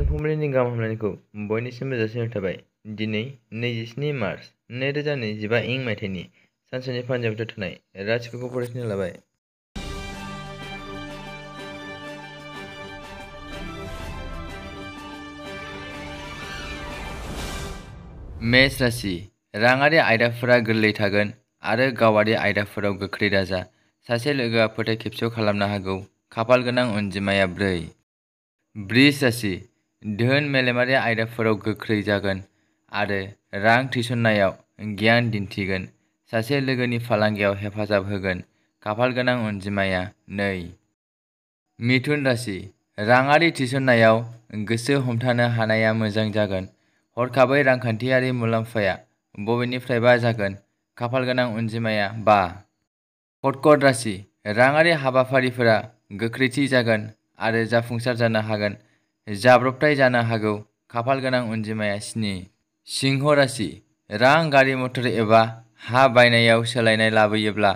गोजोन फुंबिलिनि गाहाम हामलायनायखौ बयनिसिमबो जासिहरनाय थाबाय। दिनै 27 मार्च 2025 इं मायथाइनि सानसेनि पान्जाबाव थानाय राशिफोरखौ फरायसंनो लाबाय। मेष राशि राङारि आयदाफोरा गोरलै थागोन आरो गावारि आयदाफोराव गोख्रै दाजा। सासे लोगोआ फोथाय खेबस' खालामनो हागौ। खाफाल गोनां अनजिमाया 4। बृष राशि धोन मेलेमारि आयदाफोराव गोख्रै जागोन आरो रां थिसननायाव गियान दिन्थिगोन। सासे लोगोनि फालांगियाव हेफाजाब होगोन। खाफाल गोनां अनजिमाया 2। मिथुन राशि राङारि थिसननायाव गोसो हमथानो हानाया मोजां जागोन। हरखाबै रांखान्थियारि मुलाम्फाया बबेनिफ्रायबा जागोन। खाफाल गोनां अनजिमाया 5। कर्कट राशि राङारि हाबाफारिफोरा गोख्रैथि जागोन आरो जाफुंसार जानो हागोन। जाब्रबथाय जानो हागौ। खाफाल गोनां अनजिमाया 7। सिंह राशि रां गारि मटर एबा हा बायनायाव सोलायनाय लाबोयोब्ला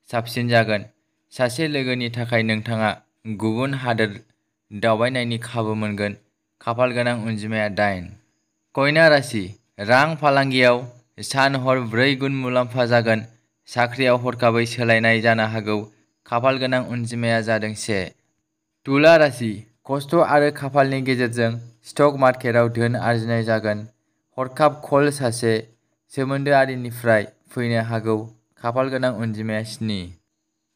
साबसिन जागोन। सासे लोगोनि थाखाय नोंथाङा गुबुन हादोर दावबायनायनि खाबु मोनगोन। खाफाल गोनां अनजिमाया 8। कन्या राशि रां फालांगियाव सान हर 4 गुन मुलाम्फा जागोन। साख्रियाव हरखाबै सोलायनाय जानो हागौ। खाफाल गोनां अनजिमाया जादों 1। तुला राशि खस्थ' आरो खाफालनि गेजेरजों स्टक मार्केटआव धोन आरजिनाय जागोन। हरखाब कल सासे सोमोन्दोआरिनिफ्राय फैनो हागौ। खाफाल गोनां अनजिमाया 7।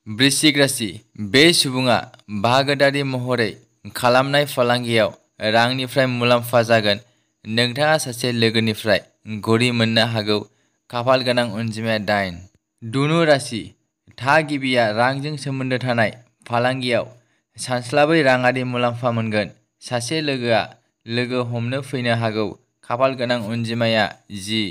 वृश्चिक राशि बे सुबुङा बाहागोदारि महरै खालामनाय फालांगियाव रांनिफ्राय मुलाम्फा जागोन। नोंथाङा सासे लोगोनिफ्राय घरि मोननो हागौ। खाफाल गोनां अनजिमाया 8। धनु राशि थागिबिया रांजों सोमोन्दो थानाय फालांगियाव सानस्लाबै राङारि मुलाम्फा मोनगोन। सासे लोगोआ लोगो हमनो फैनो हागौ। खाफाल गोनां अनजिमाया 10।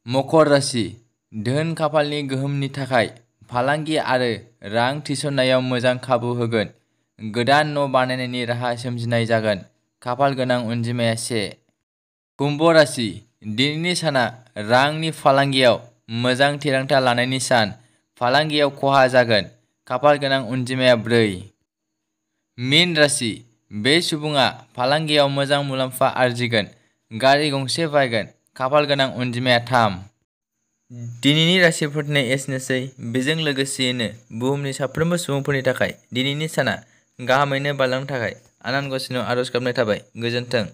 मकर राशि धोन खाफालनि गोहोमनि थाखाय फालांगि आरो रां थिसननायाव मोजां खाबु होगोन। गोदान न' बानायनायनि राहा सोमजिनाय जागोन। खाफाल गोनां अनजिमाया 1। कुम्भ राशि दिनैनि साना रांनि फालांगियाव मोजां थिरांथा लानायनि सान। फालांगियाव खहा जागोन। खाफाल गोनां अनजिमाया 4। मीन राशि बे सुबुङा फालांगियाव मोजां मुलाम्फा आरजिगोन। गारि गंसे बायगोन। खाफाल गोनां अनजिमाया 3। दिनैनि राशिफोरनि एसेनोसै। बेजों लोगोसेयैनो बुहुमनि साफ्रोमबो सुबुंफोरनि थाखाय दिनैनि साना गाहामैनो बारलांनो थाखाय आनान गसाइनाव आरज गाबनाय थाबाय। गोजोन्थों।